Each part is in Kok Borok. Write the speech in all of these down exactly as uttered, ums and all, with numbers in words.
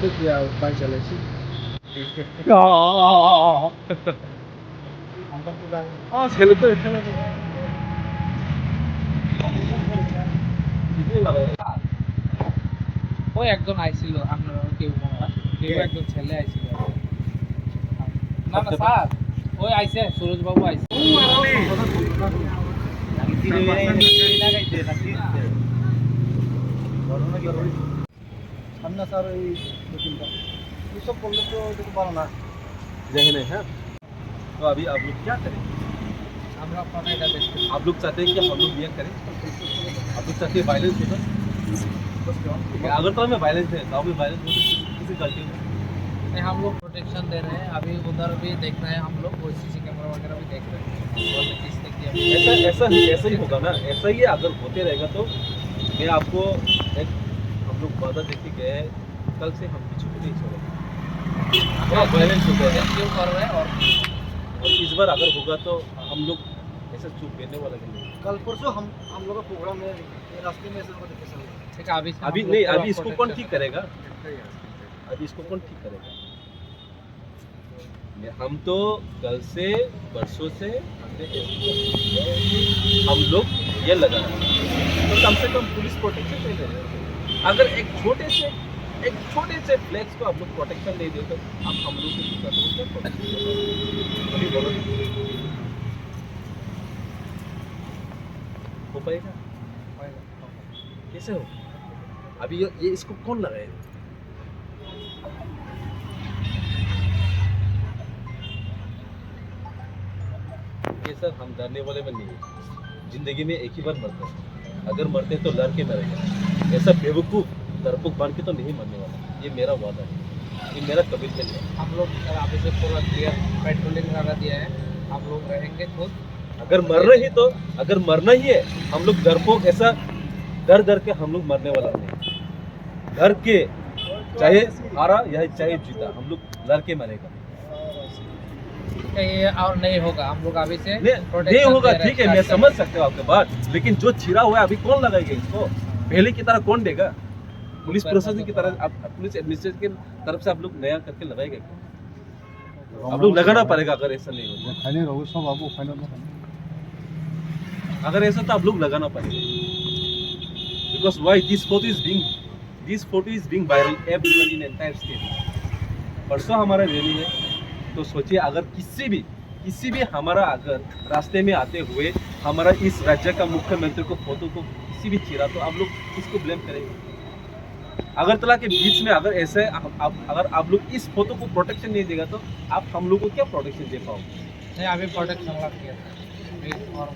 তো কি আর বাইক চালাইছি। ছেলে তো এখানে। ওই একজন আইছিল, আপনারা কেউ মনে হয়, কেউ একজন ছেলে আইছিল। না, না, স্যার, ওই আইছে, সুরজ বাবু আইছে। আমি না, স্যার, ওই দু তিনটা। এইসব করলে তো এটা তো পারে না। দেখে নেই, হ্যাঁ? तो अभी आप लोग क्या करें? हम लोग अपना इधर देखते हैं। आप लोग चाहते हैं कि हम लोग रिएक्ट करें? आप लोग चाहते हैं वायलेंस होगा? अगरतला में वायलेंस है, गांव में वायलेंस होगा, किसी गलती नहीं। नहीं, हम लोग प्रोटेक्शन दे रहे हैं। अभी उधर भी देख रहे हैं हम लोग, वो सीसी कैमरा वगैरह भी देख रहे हैं। और किस तक किया। ऐसा, ऐसा ही, ऐसा ही होगा ना, ऐसा ही अगर होते रहेगा तो मैं आपको एक, हम लोग वादा देके गए हैं, कल से हम पीछे को नहीं छोड़ेंगे। थोड़ा वायलेंस हो जाएगा। क्यों कर रहे हैं और और इस बार अगर होगा तो हम लोग ऐसा चुप रहने वाला भी नहीं। कल परसों हम, हम लोग का प्रोग्राम है, ये रास्ते में ऐसे लोगों को देखे चल रहे हैं। ठीक है, अभी से अभी हम लोग नहीं, पूरा अभी इसको कौन प्रोटेक्शन ठीक करेगा? अभी इसको कौन ठीक करेगा? ये हम तो कल से, परसों से हमने ऐसे हम लोग ये लगा रहा है। तो कम से कम पुलिस प्रोटेक्शन दे दे। अगर एक छोटे से, एक छोटे से फ्लैग्स को आप लोग प्रोटेक्शन नहीं दे तो आप हम लोग को दिक्कत हो क्या प्रोटेक्शन? अभी बोलो। हो पाएगा? कैसे हो? अभी ये, ये इसको कौन लगाएगा? ये सर, हम डरने वाले में नहीं है। जिंदगी में एक ही बार मरते हैं। अगर मरते हैं तो लड़ के मरेंगे। ऐसा बेवकूफ, डरपोक बन के तो नहीं मरने वाला। ये मेरा वादा है। ये मेरा कमिटमेंट है। हम लोग सर अभी से पूरा क्लियर पेट्रोलिंग लगा दिया है। हम लोग रहेंगे खुद। अगर मरना ही तो, अगर मरना ही है, हम लोग डरपोक ऐसा डर डर के हम लोग मरने वाला नहीं। डर के, चाहे हारा या चाहे जीता, हम लोग लड़ के मरेगा। ये और नहीं होगा, हम लोग अभी से नहीं, प्रोटेक्शन नहीं होगा, दे रहे हैं, ठीक है, मैं स्टार्ट कर समझ रहे हैं। सकता हूँ आपकी बात, लेकिन जो छिड़ा हुआ है अभी कौन लगाएगा इसको? पहले की तरह कौन देगा? पुलिस प्रशासन की तरह, आप पुलिस एडमिनिस्ट्रेशन की तरफ से आप लोग नया करके लगाएगा क्या? आप लोग लगाना पड़ेगा अगर ऐसा नहीं होगा। खाने रहो सब आपको खाने में खाने। अगर ऐसा तो आप लोग लगाना पड़ेगा। Because why this photo is being, this photo is being viral everywhere in entire state. परसों हमारा रैली है, तो सोचिए अगर किसी भी, किसी भी हमारा अगर रास्ते में आते हुए हमारा इस राज्य का मुख्यमंत्री को फोटो को किसी भी छिड़ा तो आप लोग किसको ब्लेम करेंगे? अगरतला के बीच में अगर ऐसे आप, आप, अगर आप लोग इस फोटो को प्रोटेक्शन नहीं देगा तो आप हम लोग को क्या प्रोटेक्शन दे पाओगे? नहीं, अभी प्रोटेक्शन लग गया था। अभी और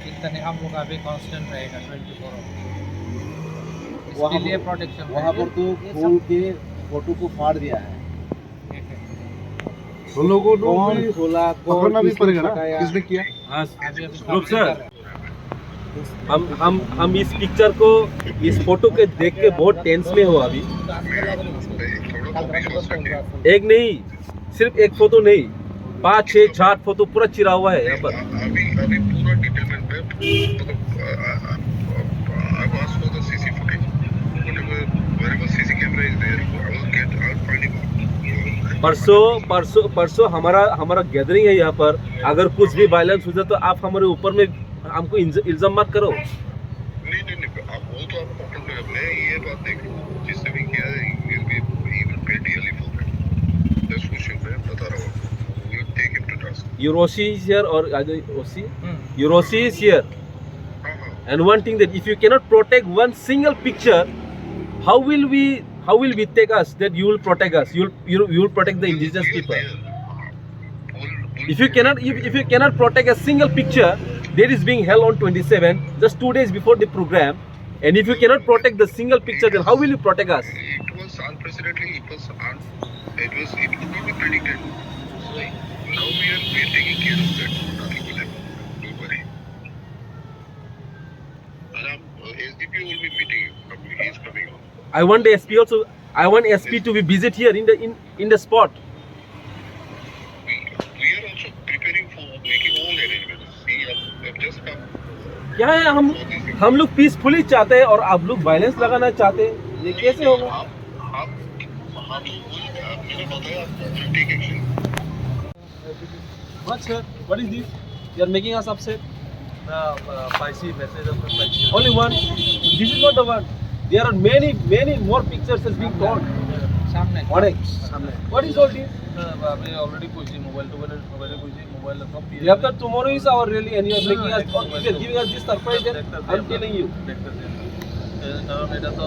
इतना नहीं, हम लोग अभी कांस्टेंट रहेगा ट्वेंटी फ़ोर आवर। इसके वहाँ लिए पर, प्रोटेक्शन वहाँ पर तो खोल के फोटो को फाड़ दिया है। ठीक है। उन लोगों को कौन भी खोला, कौन पकड़ना भी किसको पड़ेगा ना, हटाया? किसने किया? हाँ, अभी, अभी रूप सर, हम, हम, हम इस पिक्चर को, इस फोटो के देख के बहुत टेंस में हो अभी। एक नहीं, सिर्फ एक फोटो नहीं, पाँच, छः, सात फोटो पूरा चिरा हुआ है यहाँ पर। अभी, अभी पूरा डिटेल में, मतलब, अ, अ, अ, I've asked for the C C footage. Whenever, wherever C C camera is there, I will get, I'll find him out. परसों, परसों, परसों हमारा, हमारा गैदरिंग है यहाँ पर। अगर कुछ भी वायलेंस हो जाए तो आप हमारे ऊपर में हमको इंज-, इल्जाम मत करो। नहीं, नहीं, नहीं, आप वो तो आप पकड़ लो। मैं ये बात देख रहा हूँ, जिसने भी किया है, he will be, he will pay dearly for that. That's for sure, मैं बता रहा हूँ आपको। We will take him to task. Your O C is here or other O C? Hmm. Your O C is here. हाँ, हाँ। And one thing that if you cannot protect one single picture, how will we, how will we take us that you will protect us? You will, you will, you will protect the indigenous people. If you cannot, if, if you cannot protect a single picture that is being held on twenty-seven, just two days before the program, and if you cannot protect the single picture, then how will you protect us? It was unprecedentedly, it was un-, it was, it could not be predicted. So now we are, we are taking care of that. Nothing will happen. Don't worry. And, um, S D P O will be meeting you. He is coming on. I want the S P also, I want S P to be visit here in the, in, in the spot. We, we are also preparing for making all arrangements. See, I've, I've just come क्या है, हम, for this thing. हम लोग पीसफुली चाहते हैं और आप लोग वायलेंस लगाना चाहते हैं, ये कैसे होगा? हम, हम, What, sir? What is this? You are making us upset? The, uh, spicy message of the spicy. Only one? This is not the one. There are many, many more pictures has been torn. সামনে। অনেক। সামনে। What is all this? Uh, আমি already কইছি, মোবাইল টোবাইল সবাইরে কইছি, মোবাইল সব দিয়ে Day after tomorrow is our rally and you are making us, you are giving us this surprise that I'm telling you. দেখতেছি। এ, কারণ এটা তো,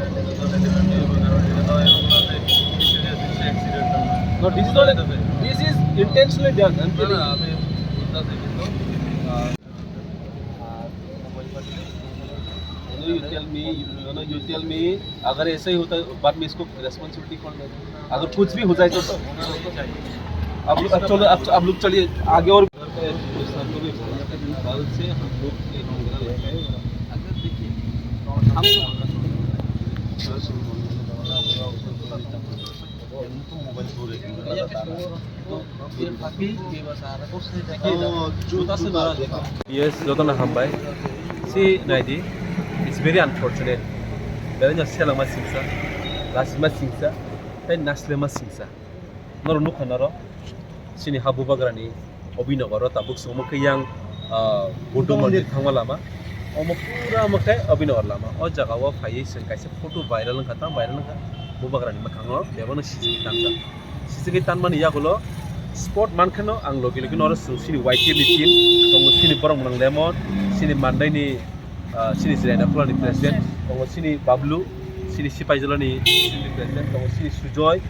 এটা তো ready-made নিয়ে হবে, কারণ এটা তো এরকম আছে, serious accident না। No, this is not, this is intentionally done, I'm না, telling না, you. আমি বুঝতেছি কিন্তু, আহ, You know, you tell me, you know, you tell me, अगर ऐसा ही होता है, बाद में इसको responsibility कौन लेगा? अगर कुछ भी हो जाए तो, तो आप लोग, अब चलो, अब, अब लोग चलिए आगे और। सर को भी बोला था कि कल से हम लोग ये program है। अगर देखिए, हम Yes, jotono hambai. Si naidi, it's very unfortunate. Belai no selengma singsa, lasima singsa, tei naslema singsa. Norok nukha norok, sini ha bubagrani Obinogoro tabuk se omo khe yang, ah, Buddha mondir thangma lama. Omo pura omo khe Obinogor lama. O jaga o phaiwi chwng kaisa photo viral wngkha, tamo viral wngkha? Bubagrani mwkhango bebakno sijigwi tanjak. Sijigwi tanmani yagulo spot mankheno ang logi logi no oro chwng sini Y T F ni team tongo, sini borok mwnang Lemon, sini Mandaini ah, sini Chiraina Khulani president, tongo sini Bablu, sini Sipaijolani president, tongo sini Sujoy, ah,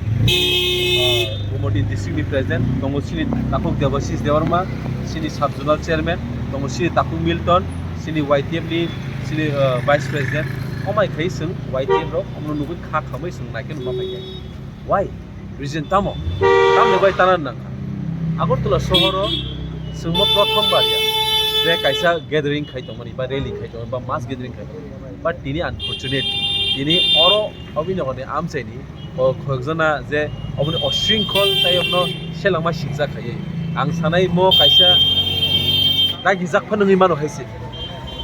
Gumoti district ni president, tongo sini Takhuk Debashis Debbarma, sini sub zonal chairman, tongo sini Takhuk Milton, sini Y T F ni sini, ah, vice president. Omai khai chwng Y T F rok omono nugwi kha khamwi chwng naikhe numa phaikha. Why? Reason tamo? Tamni bai tana nang kha. Agartala sohoro chwngbo prothom bar ya je kaisa gathering khai tongmani ba rally khai tongmani ba mass gathering khai tongmani. But tini unfortunate, tini oro Obinogorni amchaini o khorokjona je oboni osringkhol tei obno selengma singsa khaiwi. Ang sanai mo kaisa dagijak phano wngwi mano hai se.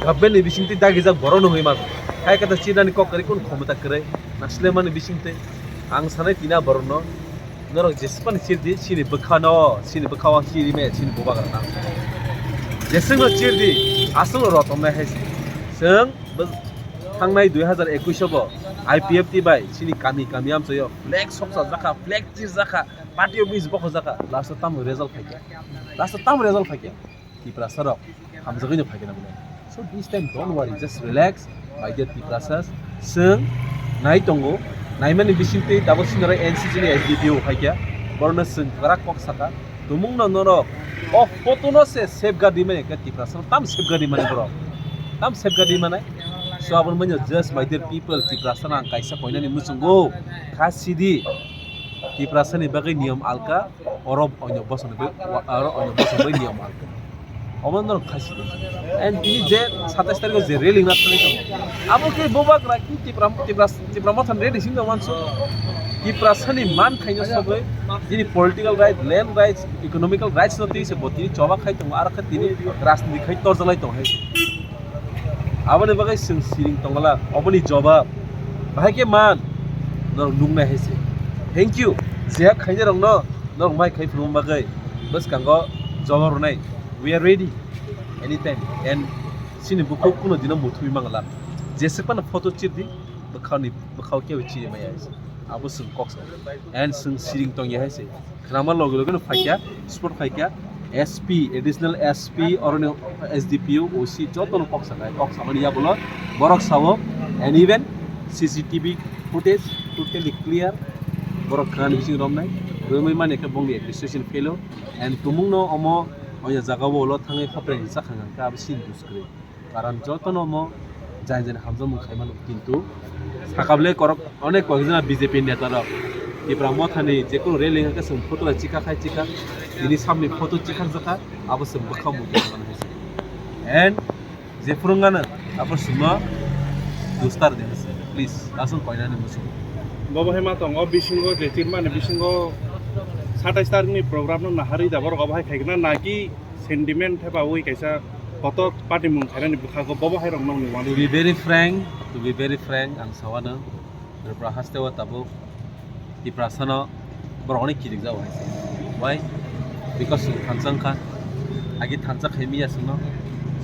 Government ni bisingtwi dagijak borok no wngwi mano. Hai khe to chinani kok kwrwi, kunu khomota kwrwi, naslemani bisingtwi. Ang sanai tina borokno, norok jeswkphano chirdi, chini bwkhano, chini bwkhao chirime, chini bubagrano. Jeswkno chirdi, aswkno rotongnai hai se. Chwng bw-, thangnai dui hazar ekush o bo I P F T bai chini kami kami amchaio flag soksa jakha, flag chir jakha, party office bokho jakha, last o tamo result phaikha? Last o tamo result phaikha? Tiprasa rok hamjagwi no phaikha na bwle. So this time don't worry, just relax, my dear Tiprasas. Chwng nai tongo, naimani bisingtwi tabuk sinoro N C C ni S D P O phaikha, borokno chwng kwrak kok sakha, tumungno norok o photo no se safeguard di mani khe Tiprasa no tam safeguard di mani borok, tam safeguard di mani. So aboni manya just my dear people, Tiprasa no ang kaisa koinani muchungo kha sidi, Tiprasa ni bagwi niyom alka, oro onyo bosong bai, oro onyo bosong bai niyom ang. Omo norok khai sidi. And tini je satais tarikh o je rally wngna thangwi tongo, abo khe bubagra ki Tipra, Tipra, Tipra Motha ni rally sing tong mansu. Tiprasa ni man khaino sogwi, tini political right, land rights, economical rights no twi se bo tini choba khai tongo, aro khe tini rajniti khai torjalai tong hai. Aboni bagwi chwng siring tongla, oboni jobab bahai khe man, norok nuknai hai se. Thank you, je khainai rokno norok mai khai phunukma bagwi bwskango jobab rwnai. We are ready anytime, and chini bukhuk kuno dino muthubwi mangla. Jeswk phano photo chirdi, bwkhani bwkhao kebo chiri maya hai se. Abo chwng kok sa, and chwng siring tongya hai se. Khnama loge loge no phaikya, spot phaikya, S P, additional S P, oroni S D P O, O C, jotono kok sakha, kok samani yagulo borok sao, and even C C T V footage totally clear, borok khnani bising romnai, romwi mani khe bongni appreciation phailo, and tumungno omo oya jagao ulo thangwi khopre hinsa khangkha abo sin duskwrwi. Karon jotono omo jai jani hamjakmung khaimano, kintu sakable korok onek koi jona B J P neta rok Tipra Mothani jekunu rally hwnkhe chwng photo bai chikha khai chikha, tini samni photo chikhar jakha, abo chwng bwkha muitu mano hai se. And je phwrwngmano abo chwngno dustar de hai se, please, aswk koinani muchungo. Bobo hai ma tongo bisingo je chirmani bisingo satais tarikni program no naharwi da borok obo hai khaikhe na naki sentiment thepaui kaisa kotor patimung khainani bwkhago bobo hai rok nokni To wanwi. Be very frank, to be very frank, ang sawano, Tripura hasteo tabuk Tiprasano borok onek kirijak hai se. Why? Because chwng thansa wngkha. Agi thansa khaimiya chwngno.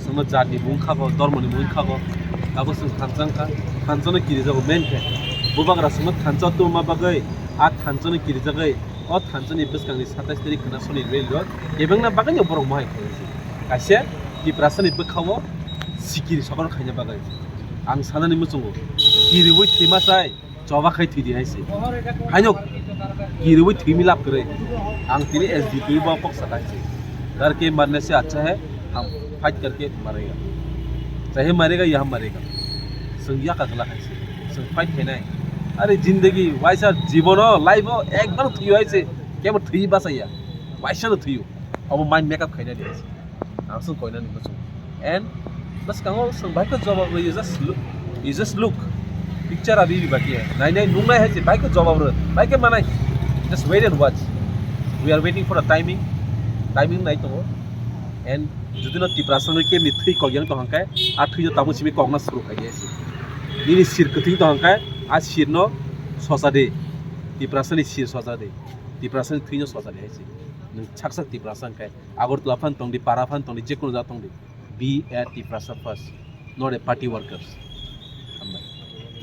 Chwngno jatni mung khago, dormoni mung khago. Abo chwng thansa wngkha. Thansano kirijago main khe. Bubagra chwngno thansa tongma bagwi, a thansano kirijagwi, o thansani bwskangni satais tarik khna soni rel rok kebengna bagwino borok mohai khaio se. Kaisa Tiprasani bwkhao sikiri sokor khaina bagwi. Ang sanani muchungo kiriwi thwima chai. Choba khai thwidi hai se. Haino kiriwi thwimi lab kwrwi. Ang tini S D P bo kok saka hai se. घर के मरने से अच्छा है हम फाइट करके मरेगा। चाहे मरेगा या हम मरेगा। Chwng yaka glak hai se. Chwng fight khainai. Are jindagi waisa jibono life o ekbar thwiyo hai se. Kebo thwi basaya. Waisa no thwiyo. Obo mind make up khainani hai se. Ang chwng koinani muchung. And bwskango chwng bai khe jawab rw, you just look, you just look. Picture abi bi baki hai. Nai nai nung nai hai se bai khe jawab rw, bai khe manai. Just wait and watch. We are waiting for a timing. Timing nai tongo. And jodi no Tiprasa ni kemni thwi kok yang tong hangkhe, a thwi no tamo simi kok no suru khai hai se. Nini sir kwthwi tong hangkhe, a sir no sosa de. Tiprasa ni sir sosa de. Tiprasa ni thwi no sosa de hai se. Nwng sak sak Tiprasa hangkhe. Agartala phan tongdi, para phan tongdi, jekunu jaga tongdi. Be a Tiprasa first, not a party workers.